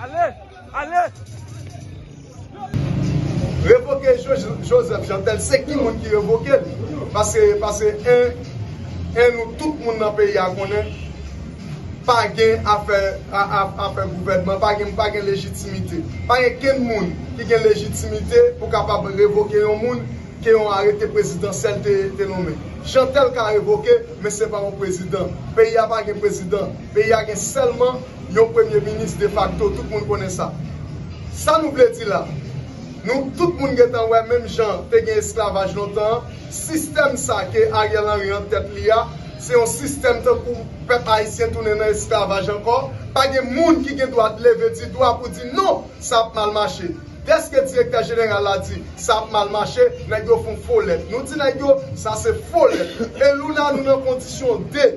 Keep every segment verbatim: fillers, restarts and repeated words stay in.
Ale! Ale! Revoke Jo- Joseph Jeantel, se ki moun ki revoke l? Paske, paske en, en nou tout moun nan peyi a konnen pa gen afè, a- a- afè gouvènman, pa gen, pa gen lejitimite. Pa gen kenn moun ki gen lejitimite pou kapab revoke yon moun ke yon arete prezidansyèl te, te nonmen. Jeantel ka revoke, men se pa yon prezidan. Peyi a pa gen prezidan. Peyi a gen sèlman yon premye minis defakto, tout moun konnen sa. Sa nou vle di la, nou tout moun gentan wè menm jan te gen esklavaj lontan an, sistèm sa ke Ariel Henry an tèt li a, se yon sistèm tankou pèp ayisyen tounen nan esklavaj ankò. Pa gen moun ki gen dwa leve di dwa pou di non, sa ap mal mache. Dèske direktè jeneral la di sa ap mal mache, nèg yo fè yon fo lèt. Nou di nèg yo, sa se fo lèt. E nou la, nou nan kondisyon de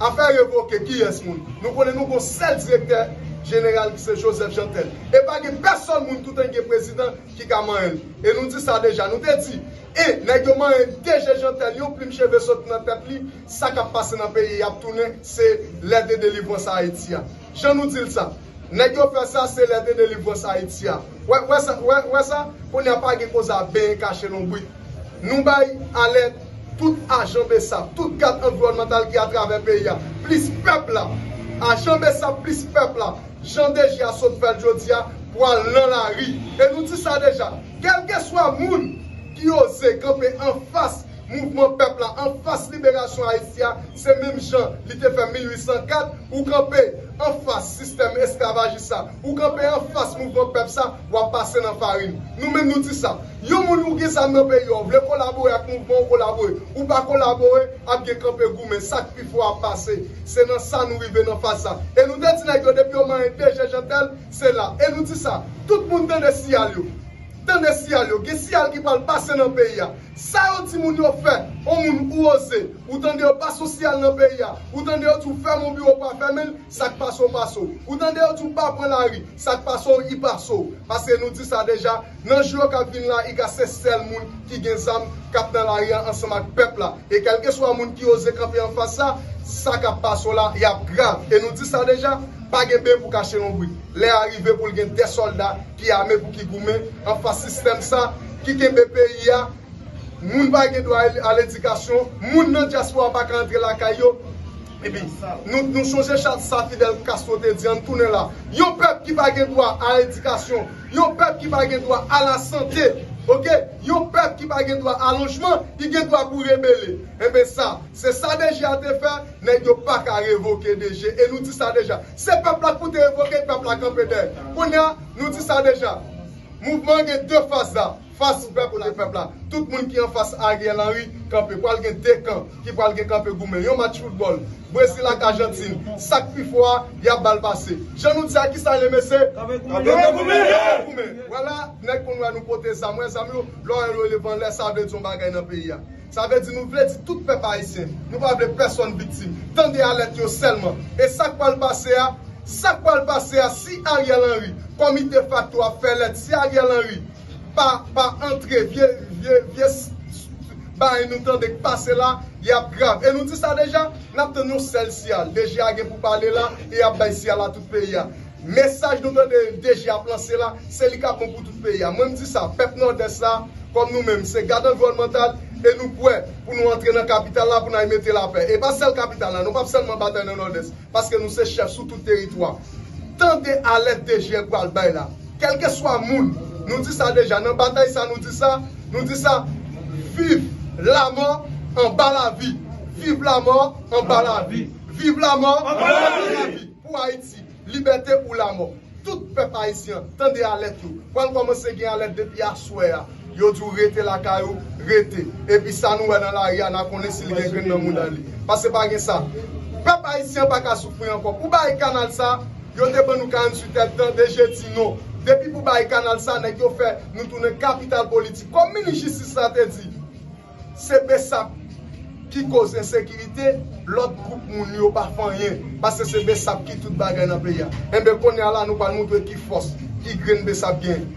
afè revoke kiyès moun? Nou konnen nou gon sèl direktè jeneral ki se Joseph Jeantel. E pa gen pèsòn moun toutan gen prezidan ki ka manyen l. E nou di sa deja, nou te di, e nèg yo manyen D G Jeantel, yon plim cheve sot nan tèt li, sa k ap pase nan peyi a ap tounen, se lè de delivrans Ayiti a. Jan nou di l sa, nèg yo fè sa, se lè de delivrans Ayiti a. Wè, wè sa, wè, wè sa, kounye a pa gen koze a benyen kache lonbrit. Nou bay alèt tout ajan besap, tout gad anviwònmantal ki atravè peyi a, plis pèp la. Ajan besap plis pèp la. Jan D G a sot fè l jodi a, pral nan lari. E nou di sa deja, kèlkeswa moun ki oze kanpe anfas mouvman pèp la, anfas liberasyon Ayiti a, se menm jan li te fè mil uit san kat, ou kanpe anfas sistèm esklavajis sa, ou kanpe anfas mouvman pèp sa, w ap pase nan farin. Nou menm nou di sa. Yon moun ou gen zam nan peyi a, ou vle kolabore ak mouvman, ou kolabore. Ou pa kolabore, ap gen kanpe goumen. Sa k pi fò ap pase. Se nan sa nou rive nan faz sa. E nou te di nèg yo depi yo manyen D G Jeantel, se la. E nou di sa, tout moun tande siyal yo. Tande siyal yo. Gen siyal ki pral pase nan peyi a. Sa yo di moun yo fè, yon moun ou oze, ou tande yo pase yon siyal nan peyi a, ou tande yo di w fèmen yon biwo, pa fèmen l, sa k pase w pase w. Ou tande yo di w pa pran lari, sa k pase w, i pase w. Paske nou di sa deja, nan jou yo k ap vin la, i ka se sèl moun ki gen zam k ap nan lari a ansanm ak pèp la. E kèlkeswa moun ki oze kanpe anfas sa, sa k ap pase w la, y ap grav. E nou di sa deja, pa gen benyen pou kache lonbrit. Lè a rive pou l gen de sòlda ki ame pou ki goumen anfas sistèm sa ki kenbe peyi a. Moun pa gen dwa al edikasyon, moun nan dyaspora pa ka antre lakay yo. Epi, nou, nou chonje sa, sa Fidel Castro te di, ann tounen la. Yon pèp ki pa gen dwa a edikasyon, yon pèp ki pa gen dwa a lasante, oke? Yon pèp ki pa gen dwa a lojman, li gen dwa pou rebele. Enben sa, se sa D G a te fè, nèg yo pa ka revoke D G. E nou di sa deja. Se pèp la k pou te revoke, pèp la kanpe dèyè. Kounye a, nou di sa deja. Mouvman an gen de faz la. Fas pèp la, pèp la. Tout moun ki anfas Ariel Henry kanpe. Pral gen de kan ki pral gen kanpe goumen. Yon match foutbòl. Brezil ak Ajantin. Sa k pi fò a, y ap ba l pase. Jan nou di a, kisa l ye, mesye? Kanpe goumen. Kanpe goumen. Vwala, nèg konn wè nou pote zam. Wè zam yo, lè w wè yo leve anlè, sa vle di yon bagay nan peyi a. Sa vle di nou vle di tout pèp ayisyen. Nou pa vle pèsòn viktim. Tande alèt yo sèlman. E sa k pral pase a, sa k pral pase a, si Ariel Henry, kòm li defakto ap fè lèt, si Ariel Henry pa, pa antre vye, vye, vye s- s- bagay nou tande k pase la, y ap grav. E nou di sa deja, n ap tann yon sèl siyal. D G a gen pou pale la, e y ap bay siyal a tout peyi a. Mesaj nou tande D G ap lanse la, se li k ap bon pou tout peyi a. Mwen m di sa, pèp Nòdès la, kòm nou menm, se gad anviwònmantal, e nou prè pou nou antre nan kapital la, pou n al mete lapè. E pa sèl kapital la, nou p ap sèlman batay nan Nòdès. Paske nou se chèf sou tout teritwa. Tande alèt D G a pral bay la. Kèlkeswa moun, nou di sa deja, nan batay sa, nou di sa, nou di sa, viv lamò anba lavi. Viv lamò anba lavi. Viv lamò anba lavi. Pou Ayiti, libète ou lamò. Tout pèp ayisyen, tande alèt yo. Pral kòmanse gen alèt depi aswè a. Yo di w rete lakay ou, rete. Epi sa nou wè nan lari a, n a konnen si l gen grenn nan mouda li. Paske pa gen sa. Pèp ayisyen pa ka soufri ankò. Pou bay kanal sa, yo te ban nou karanntuit èdtan, D G di non. Depi pou bay kanal sa, nèg yo fè nou tounen kapital politik. Kòm minis jistis la te di, se besap ki koz ensekirite, lòt gwoup moun yo pa fè anyen. Paske se besap ki tout bagay nan peyi a. Enben, kounye a la, nou pral montre ki fòs, ki grenn besap gen.